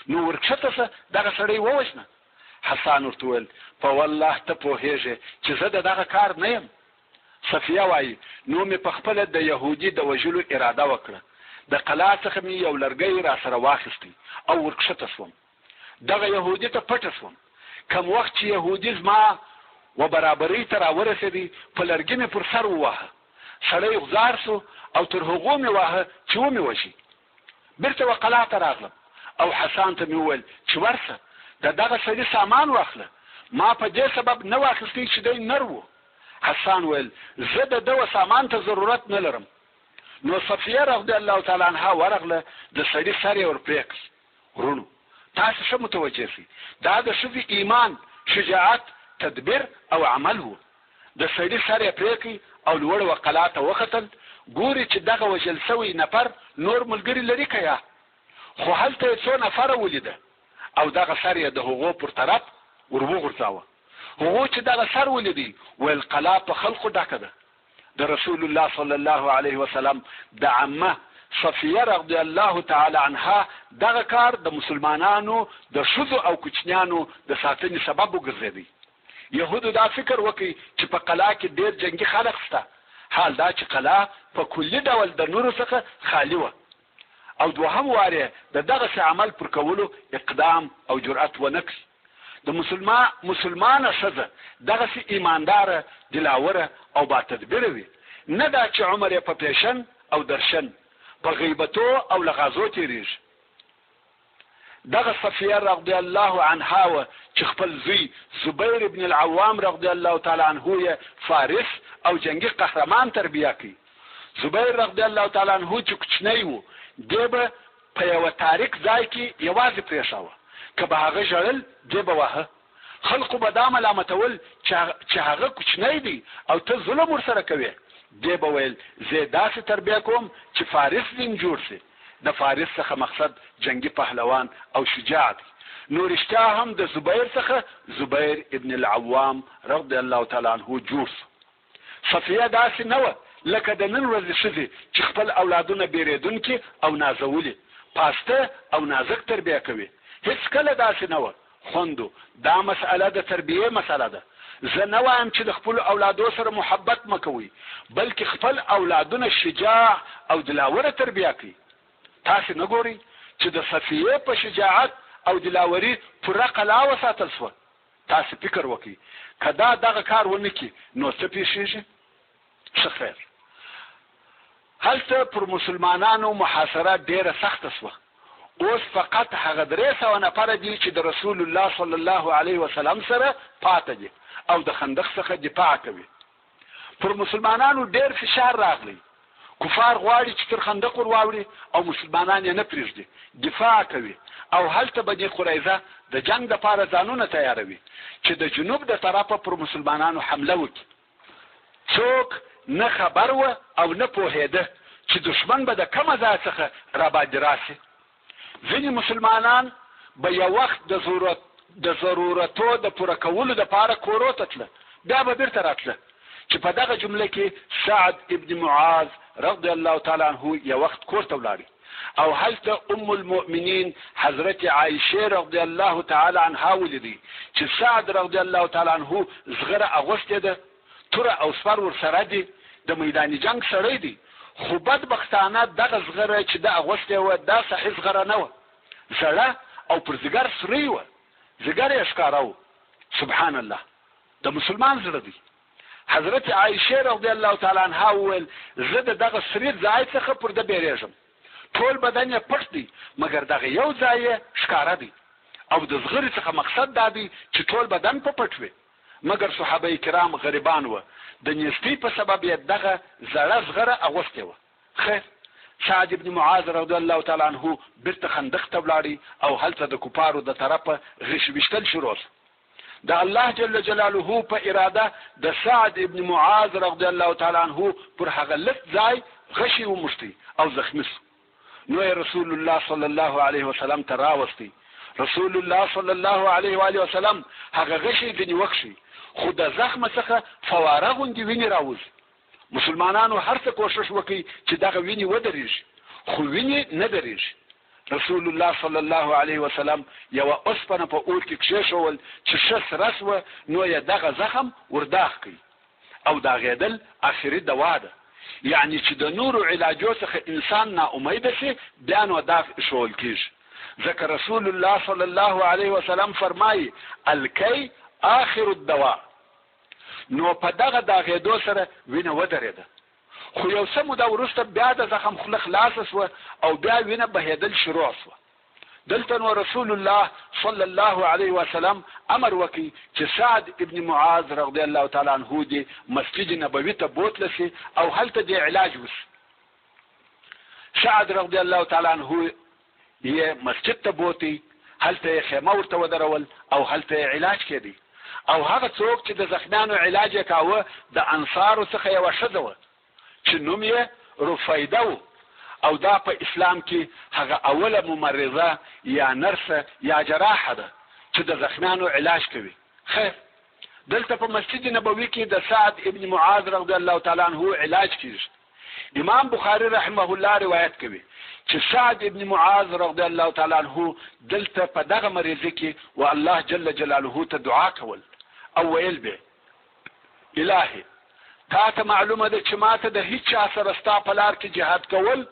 Speaker 1: نو ورکښته شه دغه سړی ووژنه. حسان ورته وویل، په والله ته پوهېږې چې زه د دغه کار نه یم. صفیه وايي، نو مې په خپله د یهودي د وژلو اراده وکړه. د قلا څخه مې یو لرګی راسره واخیستی او ورکښته شوم. دغه یهودي ته پټه شوم. کوم وخت چې یهودي زما و برابرۍ ته راورسېدی، په لرګي مې پر سر وواهه. سړی غوځار شو او تر هغو مې واهه چې ومې وژی. بیرته و قلا ته راغلم او حسان ته مې وویل چې ورشه د دغه سړي سامان واخله. ما په دې سبب نه واخیستی چې دی نر و. حسان ویل، زه د ده و سامان ته ضرورت نه لرم. نو صفیه رضی الله تعالی عنها ورغله، د سړي سر یې ور پرې کړ. وروڼو! تاسې ښه متوجه شئ، دا د ښځې ایمان، شجاعت، تدبیر او عمل وو. د سړي سر یې پرې کړ او لوړ و قلا ته وختل، ګوري چې دغه وژل شوی نفر نور ملګري لري که یا؟ خو هلته یې څو نفره ولیده او دغه سر یې د هغو پر طرف ور وغورځاوه. هغو چې دغه سر ولیدی، ویل قلا په خلقو ډکه ده. د رسول الله صلی الله علیه وسلم د عمه صفیه رضی الله تعالی عنها دغه کار د مسلمانانو د ښځو او کوچنیانو د ساتنې سبب وګرځېدی. یهودو دا فکر وکړ چې په قلا کې ډېر جنګي خلق شته، حال دا چې قلا په کلي ډول د نورو څخه خالي وه او دوهم وار یې د دغسې عمل پر کولو اقدام او جرأت ونه کړ. د مسلما مسلمانه ښځه دغسې ایمانداره، دلاوره او با تدبیره وي، نه دا چې عمر یې په پیشن او درشن، په غیبتو او لغازو تیریږي. دغه صفیه رضی الله عنها وه چې خپل زوی زبیر ابن العوام رضی الله تعالی عنه یې فارس او جنګي قهرمان تربیه کړ. زبیر رضی الله تعالی عنه چې کوچنی و، دې به په یوه تاریک ځای کې یوازې پرېښاوه، که به هغه ژړل، دې به واهه. خلقو به دا ملامتول چې هغه کوچنی دی او ته ظلم ورسره کوې. دې به ویل، زه یې داسې تربیه کوم چې فارس ځینې جوړ شي. د فارس څخه مقصد جنګي پهلوان او شجاع دی. نو رښتیا هم د زبیر څخه زبیر ابن العوام رضی الله تعالی عنه جوړ شو. صفیه داسې نه وه لکه د نن ورځې ښځې چې خپل اولادونه بېرېدونکي او نازولي، پاسته او نازک تربیه کوي. هېڅکله داسې نه وه. خوندو! دا مسئله د تربیې مسئله ده. زه نه وایم چې د خپلو اولادو سره محبت مه کوئ، بلکې خپل اولادونه شجاع او دلاوره تربیه کړئ. تاسې نه ګورئ چې د صفیې په شجاعت او دلاوري پوره قلا وساتل شوه؟ تاسې فکر وکړئ که دا دغه کار ونه کړي نو څه پېښېږي؟ ښه خیر. هلته پر مسلمانانو محاصره ډېره سخته شوه. اوس فقط هغه 300 نفره دي چې د رسول الله صلی الله علیه وسلم سره پاته دي او د خندق څخه دفاع کوي. پر مسلمانانو ډېر فشار راغلی. کفار غواړي چې تر خندق ور واوړي او مسلمانان یې نه پرېږدي، دفاع کوي او هلته بني قریظه د جنګ لپاره ځانونه تیاروي چې د جنوب د طرفه پر مسلمانانو حمله وکړي. څوک نه خبر و او نه پوهېده چې دښمن به د کومه ځایه څخه راباندې راشي. ځینې مسلمانان به یو وخت د ضرورت د ضرورتو د پوره کولو دپاره کورو ته تله، بیا به بیرته راتله، چې په دغه جمله کې سعد ابن معاذ رضی الله تعالی عنه یو وخت کور ته ولاړی او هلته ام المؤمنین حضرت عائشه رضی الله تعالی عنها ولیدی چې سعد رضی الله تعالی عنه زغره اغوستې ده، توره او سپر ورسره دي، د میدان جنګ سړی دی، خو بدبختانه دغه زغره چې ده اغوستې وه دا صحیح زغره نه وه، زړه او پر ځیګر سرۍ وه، ځیګر یې ښکاره و، سبحان الله! د مسلمان زړه دی. حضرت عائشې رضی الله تعالی عنها وویل، زه د دغه سري ځای څخه پر ده بیریږم، ټول بدن یې پټ دی مګر دغه یو ځای یې ښکاره دی او د زغرې څخه مقصد دا دی چې ټول بدن په پټ وي. مګر صحابه کرام غریبان وه، د نیستۍ په سبب یې دغه زړه زغره اغوستې وه. خیر، سعد ابن معاذ رضی الله تعالی عنه بیرته خندق ته ولاړی او هلته د کفارو د طرفه غشي ویشتل شروع شو. د الله جل جلاله په اراده د سعد ابن معاذ رضی الله تعالی عنه پر هغه لت ځای غشي وموښتی او زخمي شو. نو یې رسول الله صلی الله علیه وسلم ته راوستی. رسول الله صلی الله علیه و آله وسلم هغه غشی ځنې وکښی، خو د زخمه څخه فواره غوندې وینې راوځي. مسلمانانو هر څه کوښښ وکړ چې دغه وینې ودرېږي، خو وینې نه درېږي. رسول الله صلی الله علیه وسلم یوه اوسپنه په اور کې کښېښول چې ښه سره شوه، نو یې دغه زخم ورداغ کړ. او داغېدل اخري دوا ده، یعنې چې د نورو علاجو څخه انسان نا امیده شي بیا نو داغ ایښوول کېږي، ځکه رسول الله صلی الله علیه وسلم فرمایي، الکی آخر الدواء، نو په دغه داغېدو سره وینه ودرېده، خو یو څه موده وروسته بیا د زخم خوله خلاصه شوه او بیا وینه بهېدل شروع شوه. دلته نو رسول الله صلی الله علیه وسلم امر وکړ چې سعد ابن معاذ رضی الله تعالی عنه دې مسجد نبوي ته بوتله شي او هلته دې علاج وشي. سعد رضی الله تعالی عنه یې مسجد ته بوتی، هلته یې خیمه ورته ودرول او هلته یې علاج کېدی. او هغه څوک چې د زخمیانو علاج یې کاوه د انصارو څخه یوه ښځه وه چې نوم یې رفیده و او دا په اسلام کې هغه اوله ممرضه یا نرسه یا جراحه ده چې د زخمیانو علاج کوي. خیر، دلته په مسجد نبوي کې د سعد ابن معاذ رضی الله تعالی عنه علاج کیږي. امام بخاری رحمه الله روایت کوي چې سعد ابن معاذ رضی الله تعالی عنه دلته په دغه مریضي کې و الله جل جلاله ته دعا کول او ویل به، الهي تا ته معلومه ده چې ماته د هیچا سره ستا په لار کې جهاد کول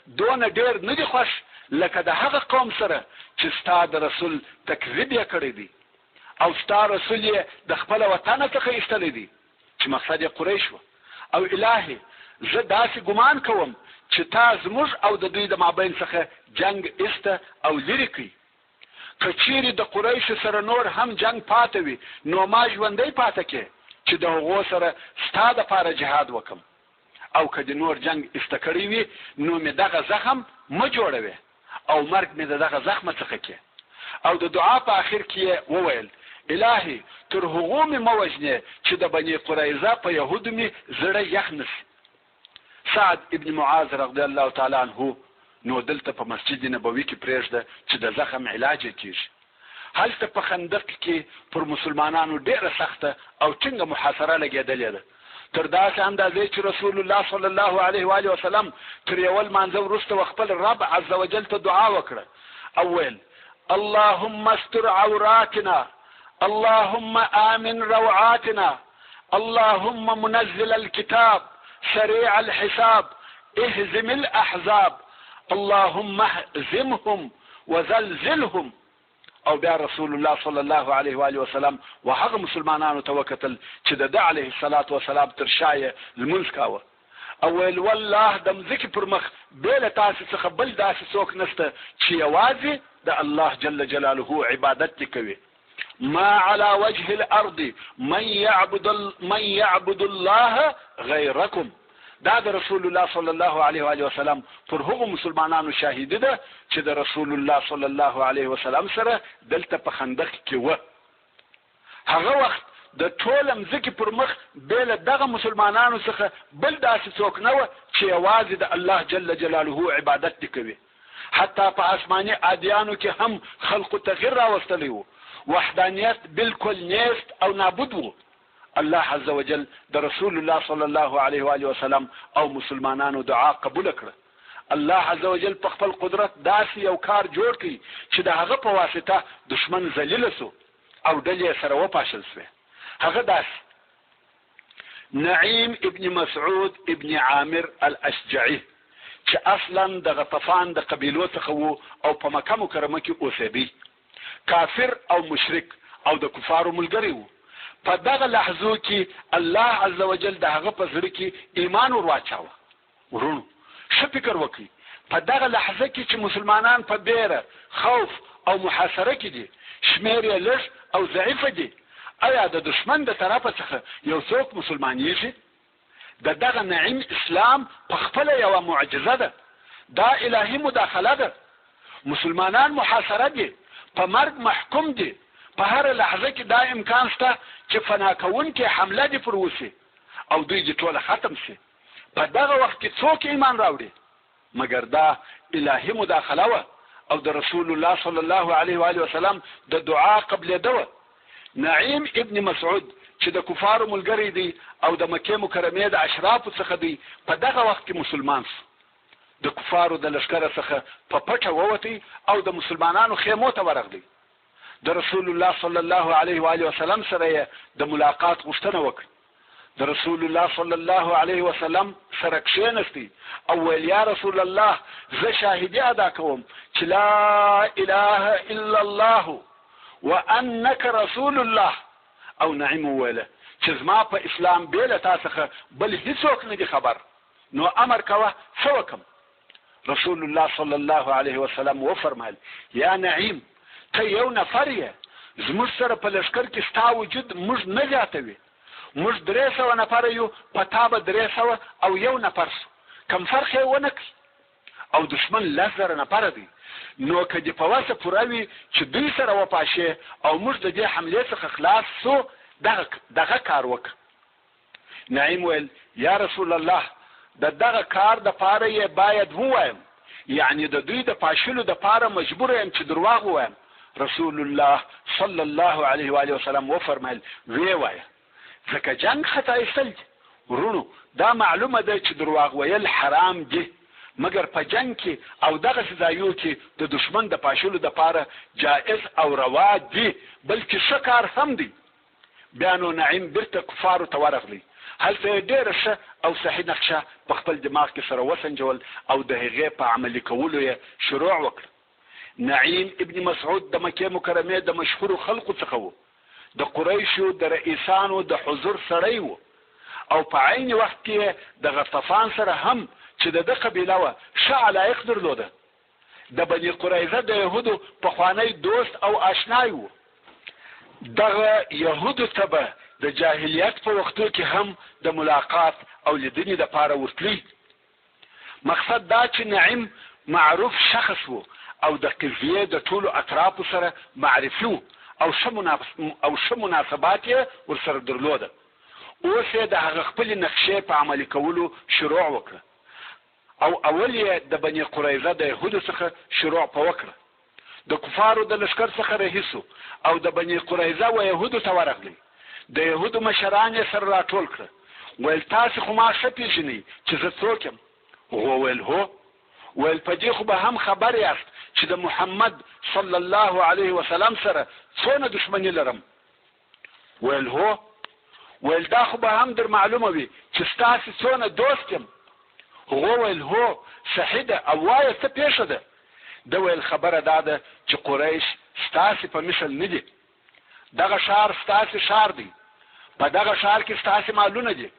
Speaker 1: دونه ډېر نه دي خوښ لکه د هغه قوم سره چې ستا د رسول تکذیب یې کړی دی او ستا رسول یې د خپله وطنه څخه ایستلی دی، چې مقصد یې قریش وه. او الهي زه داسې ګمان کوم چې تا زموږ او د دوی د مابین څخه جنګ ایسته او لیرې کړ. که چیرې د قریشو سره نور هم جنګ پاته وي نو ما ژوندی پاته کې چې د هغو سره ستا د پاره جهاد وکم، او که دې نور جنګ ایسته کړی وي نو مې دغه زخم مه جوړوې او مرګ مې د دغه زخمه څخه کې. او د دعا په اخر کې یې وویل، الهي تر هغو مې مه وژنې چې د بني قریظه په یهودو مې زړه یخ نه شي. سعد ابن معاذ رضی الله تعالی عنه نو دلته په مسجد نبوي کې پرېږده چې د زخم علاج یې کېږي. هلته په خندق کې پر مسلمانانو ډېره سخته او ټینګه محاصره لګېدلې ده، تر داسې اندازې چې رسول الله صلی الله علیه و آله وسلم تر یوه لمانځه وروسته و خپل رب عز وجل ته دعا وکړه او ویل، اللهم استر عوراتنا، اللهم آمن روعاتنا، اللهم منزل الكتاب، سريع الحساب، اهزم الاحزاب، اللهم اهزمهم وزلزلهم. او بیا رسول الله صلی الله علیه و آله وسلم و هغه مسلمانانو ته وکتل چې د ده علیه الصلاة والسلام تر شا یې لمونځ کاوه او ویل، والله د مځکې پر مخ بې له تاسې څخه بل داسې څوک نشته چې یوازې د الله جل جلاله عبادت دې کوي. ما على وجه الارض من يعبد من يعبد الله غيركم. دا د رسول الله صلی الله علیه و آله وسلم پر هغو مسلمانانو شاهدي ده چې د رسول الله صلی الله علیه وسلم سره دلته په خندق کې وه. هغه وخت د ټوله مځکې پر مخ بې له دغه مسلمانانو څخه بل داسې څوک نه وه چې یوازې د الله جل جلاله عبادت دې کوي. حتی په آسماني ادیانو کې هم خلقو تغیر راوستلی وو، وحدانیت بالکل نیست او نابود وو. الله عز وجل د رسول الله صلی الله علیه و آله وسلم او مسلمانانو دعا قبوله کړه. الله عز وجل په خپل قدرت داسې یو کار جوړ کړ چې د هغه په واسطه دښمن ذلیل شو او ډلې یې سره وپاشل شوې. هغه داسې نعیم ابن مسعود ابن عامر الاشجعي چې اصلا د غطفان د قبیلو څخه وو او په مکه مکرمه کې اوسېدی، کافر او مشرک او د کفارو ملګری وو. په دغه لحظو کې الله عزوجل د هغه په زړه کې ایمان ور واچاوه. وروڼو! ښه فکر وکړئ، په دغه لحظه کې چې مسلمانان په بېره، خوف او محاصره کې دي، شمېر یې لږ او ضعیفه دي، ایا د دښمن د طرفه څخه یو څوک مسلمانېږي؟ د دغه نعیم اسلام په خپله یوه معجزه ده، دا الهي مداخله ده. مسلمانان محاصره دي، په مرګ محکوم دي، په هره لحظه کې دا امکان شته چې فنا کوونکې حمله دې پر وشي او دوی دې ټوله ختم شي. په دغه وخت کې څوک ایمان راوړي؟ مګر دا الهي مداخله وه او د رسول الله صلی الله علیه و آله وسلم د دعا قبلېده وه. نعیم ابن مسعود چې د کفارو ملګری دی او د مکې مکرمې د اشرافو څخه دی، په دغه وخت کې مسلمان شو. د کفارو د لښکره څخه په پټه ووتی او د مسلمانانو خیمو ته ورغلی. د رسول الله صلی الله علیه و آله وسلم سره یې د ملاقات غوښتنه وکړه. د رسول الله صلی الله علیه وسلم سره کښینستی او ویل یا رسول الله زه شاهدی ادا کوم چې لا اله الا الله وانک رسول الله. او نعیم وویل چې زما په اسلام بې له تا څخه بل هیڅوک نه دي خبر، نو امر کوه څه وکم؟ رسول الله صلی الله علیه وسلم وفرمایل یا نعیم ته یو نفر یې، زموږ سره په لښکر کې ستا وجود موږ نه زیاتوي، موږ 300 نفره یو، په تا به 301 نفر شو، کوم فرق یې ونه کړ او دښمن 10,000 نفره دی، نو که دې په وسه پوره وي چې دوی سره وپاشې او موږ د دې حملې څخه خلاص شو، دغه کار وکړه. نعیم ویل یا رسول الله د دغه کار د پاره یې باید ووایم، یعنی د دوی د پاشلو د پاره مجبور یم چې درواغ ووایم. رسول الله صلی الله علیه و آله وسلم وفرمایل ویې وایه، ځکه جنګ خطا ایستل دي. وروڼو دا معلومه ده چې درواغ ویل حرام دي، مګر په جنګ کې او دغسې ځایو کې د دښمن د پاشلو د پاره جائز او روا دي، بلکې ښه کار هم دی. بیا نو نعیم بیرته کفارو ته ورغلی، هلته یې ډېره ښه او صحیح نقشه په خپل دماغ کې سره وسنجول او د هغې په عملي کولو یې شروع وکړه. نعیم ابن مسعود د مکې مکرمې د مشهورو خلقو څخه و، د قریشو د رئیسانو د حضور سړی و او په عین وخت کې یې د غطفان سره هم چې د ده قبیله وه ښه علایق درلوده. د بني قریظه د یهودو پخوانی دوست او آشنای و. دغه یهودو ته به د جاهلیت په وختو کې هم د ملاقات او لیدنې دپاره ورتلی. مقصد دا چې نعیم معروف شخص و او د قضیې د ټولو اطرافو سره معرفي و او ښه مناسبات یې ورسره درلوده. اوس یې د هغه خپلې نقشې په عملي کولو شروع وکړه او اول یې د بني قریظه د یهودو څخه شروع په وکړه. د کفارو د لښکر څخه رهي شو او د بني قریظه و یهودو ته ورغلی. د یهودو مشران یې سره راټول کړه. ویل تاسې خو ما ښه پېژنئ چې زه څوک یم؟ هغو ویل هو. ویل په دې خو به هم خبر یاست چې د محمد صلی الله علیه وسلم سره څونه دښمني لرم؟ ویل هو. ویل دا خو به هم در معلومه وي چې ستاسې څونه دوست یم؟ هغو ویل هو صحیح ده او وایه څه پېښه ده؟ ده ویل خبره دا ده چې قریش ستاسې په مثل نه دي، دغه ښار ستاسې ښار دی، په دغه ښار کې ستاسې مالونه دي،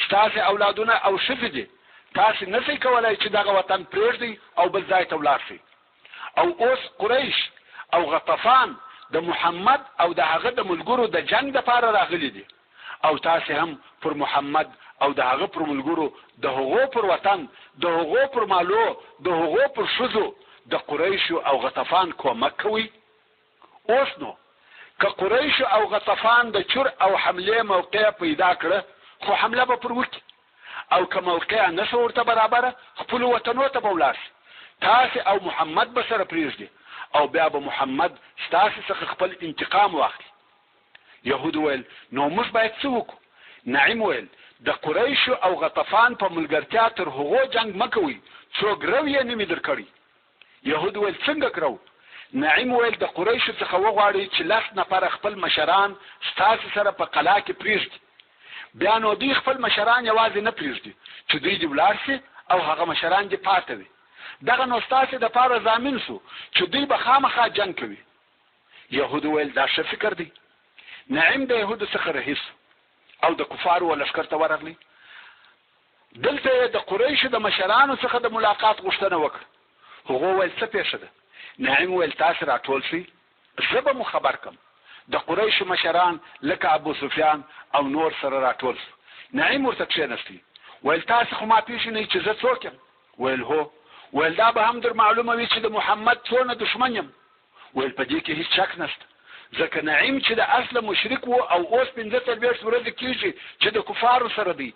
Speaker 1: ستاسې اولادونه او ښځې دي، تاسې نه شئ کولای چې دغه وطن پرېږدئ او بل ځای ته ولاړ شئ. او اوس قریش او غطفان د محمد او د هغه د ملګرو د جنګ دپاره راغلي دي او تاسې هم پر محمد او د هغه پر ملګرو، د هغو پر وطن، د هغو پر مالو، د هغو پر ښځو د قریشو او غطفان کومک کوئ. اوس نو که قریشو او غطفان د چور او حملې موقع پیدا کړه خو حمله به پر وکړي او که موقع نه شوه ورته برابره خپلو وطنو ته به ولاړ شي. تاسې او محمد به سره پرېږدي او بیا به محمد ستاسې څخه خپل انتقام واخلي. یهودو ویل، نو موږ باید څه وکړو؟ نعیم ویل، د قریشو او غطفان په ملګرتیا تر هغو جنګ مه کوئ څو ګرو یې نه وي درکړی. یهودو ویل، څنګه ګرو؟ نعیم ویل، د قریشو څخه وغواړئ چې لس نفره خپل مشران ستاسې سره په قلا کې پرېږدي. بیا نو دوی خپل مشران یوازې نه پرېږدي چې دوی دې ولاړ شي او هغه مشران دې پاته وي. دغه نو ستاسې دپاره ضامن شو چې دوی به خامخا جنګ کوي. یهودو ویل، دا ښه فکر دی. نعیم د یهودو څخه رهي شو او د کفارو و لښکر ته ورغلی. دلته یې د قریشو د مشرانو څخه د ملاقات غوښتنه وکړه. هغو ویل، څه پېښه ده؟ نعیم ویل، تاسې راټول شئ، زه به مو خبر کړم. د قریشو مشران لکه ابوسفیان او نور سره راټول شو. نعیم ورته کښېنستی. ویل، تاسې خو ما پېژنئ چې زه څوک یم؟ ویل، هو. ویل، دا به هم در معلومه وي چې د محمد څونه دښمن یم. ویل، په دې کې هیڅ شک نشته، ځکه نعیم چې د اصله مشرک وو او اوس 45 ورځې کېږي چې د کفارو سره دی.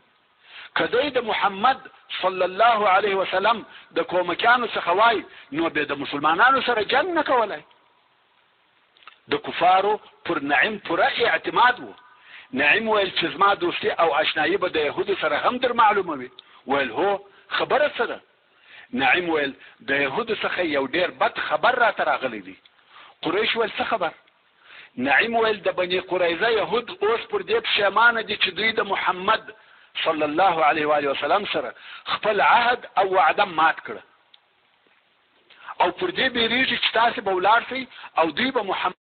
Speaker 1: که دی د محمد صلی الله علیه وسلم د کومکیانو څخه وای نو به د مسلمانانو سره جنګ نه کولای. د کفارو پر نعیم پوره اعتماد وو. نعیم ویل چې زما دوستي او آشنایی به د یهودو سره هم در معلومه وي. ویل هو، خبره څه ده؟ نعیم ویل د یهودو څخه یو ډیر بد خبر راته راغلی دی. قریش ویل څه خبر؟ نعیم ویل د بني قریظه یهود اوس پر دې پښیمانه دي چې دوی د محمد صلی الله علیه و آله وسلم سره خپل عهد او وعده مات کړه او پر دې بیریږي چې تاسې به ولاړ شئ او دوی به محمد.